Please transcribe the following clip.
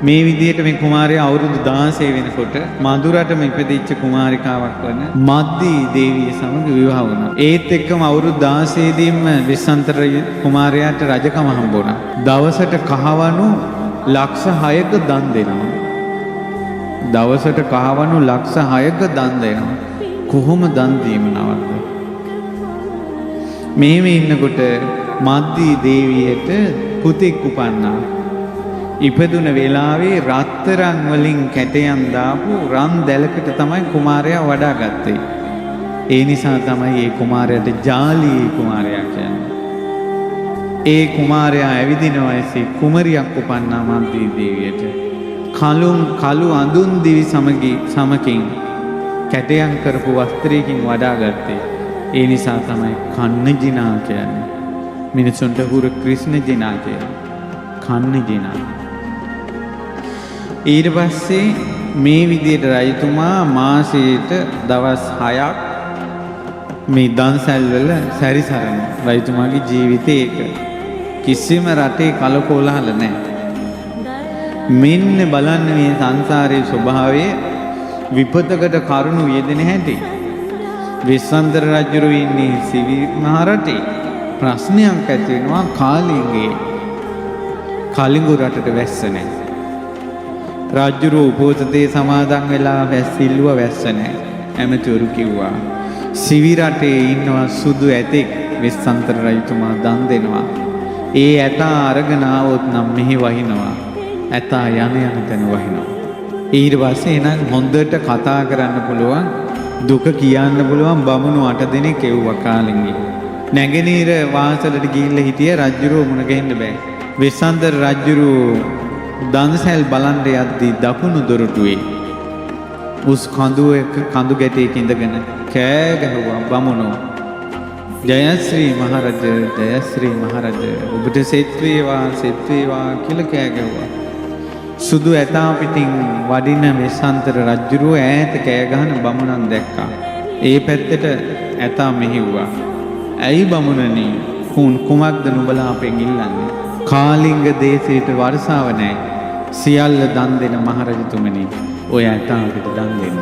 මේ විදිහට මේ කුමාරයා අවුරුදු 16 වෙනකොට මధుරටම ඉපදිච්ච කුමාරිකාවක් වන මද්දී දේවිය සමග විවාහ වුණා. ඒත් එක්කම අවුරුදු 16 දීම වෙස්සන්තර කුමාරයාට රජකම හම්බ වුණා. දවසට කහවණු ලක්ෂ 6ක දන් දෙනවා. දවසට කහවණු ලක්ෂ 6ක දන් දෙනවා. කොහොම දන් දීමනවක්ද? මෙහෙම ඉන්නකොට මද්දී දේවියට පුතෙක් උපන්නා. ඉපදුන වෙලාවේ රත්තරන් වලින් කැටයම් දාපු රන් දැලකට තමයි කුමාරයා වඩාගත්තේ. ඒ නිසා තමයි ඒ කුමාරයාට ජාලී කුමාරයා කියන්නේ. ඒ කුමාරයා ඇවිදින වයසේ කුමරියක් උපන්නා මද්දී දේවියට. කළුන් කළු අඳුන් දිවි සමකින් කැටයම් කරපු වස්ත්‍රයකින් වඩාගත්තේ. ඒ නිසා තමයි කන්නජිනා කියන්නේ. මිනිසුන්ට හුර ක්‍රිෂ්ණ ජිනා කියන්නේ. කන්නජිනා. ඊට පස්සේ මේ විදියට රජතුමා මාසයට දවස් 6ක් මේ දන්සැල් වල සැරිසරන රජතුමාගේ ජීවිතේ ඒක. කිසිම රටේ කලකෝලහල නැහැ. මෙන්න බලන්න මේ සංසාරයේ ස්වභාවය, විපතකට කරුණු යෙදෙන හැටි. වෙස්සන්තර රජුරු ඉන්නේ සිවි මහ රටේ. ප්‍රශ්නයක් ඇති වෙනවා කාලිංගේ. කලිඟු රටට වැස්ස නැහැ. රජුරු උපෝසතේ සමාදන් වෙලා වැස්ස ඉල්ලුවා, වැස්ස නැහැ. ඇමතිවරු කිව්වා සිවි රටේ ඉන්නවා සුදු ඇතෙක්, වෙස්සන්තර රජතුමා දන් දෙනවා. ඒ ඇතා අරගෙන ආවොත් නම් මෙහි වහිනවා. ඇතා යන යන තැන වහිනවා. ඊට පස්සේ එහෙනම් හොඳට කතා කරන්න පුළුවන්, දුක කියන්න පුළුවන් බමුණු 8 දෙනෙක් එව්වා කාලිංගේ. නැගෙනහිර වාසලට ගිහිල්ලා හිටිය රජුරුව මුණ ගැහෙන්න බෑ. වෙස්සන්තර රජුරුව දන්සැල් බලන්න යද්දී දකුණු දොරටුවේ උස් කඳු එක කඳු ගැටයක ඉඳගෙන කෑ ගැහුවා බමුණෝ. ජයශ්‍රී මහරජ, ජයශ්‍රී මහරජ, ඔබට සෙත් වේවා, සෙත් වේවා කියලා කෑ ගැහුවා. සුදු ඇතා පිටින් වඩින වෙස්සන්තර රජුරුව ඈත කෑ ගහන බමුණන් දැක්කා. ඒ පැත්තට ඇතා මෙහෙව්වා. ඇයි බමුණනි, කුමක්ද නුඹලා අපෙන් ඉල්ලන්නේ? කාලිංග දේශයට වර්ෂාව නැහැ. සියල්ල දන් දෙන මහරජතුමනි, ඔය ඇතා අපිට දන් දෙන්න.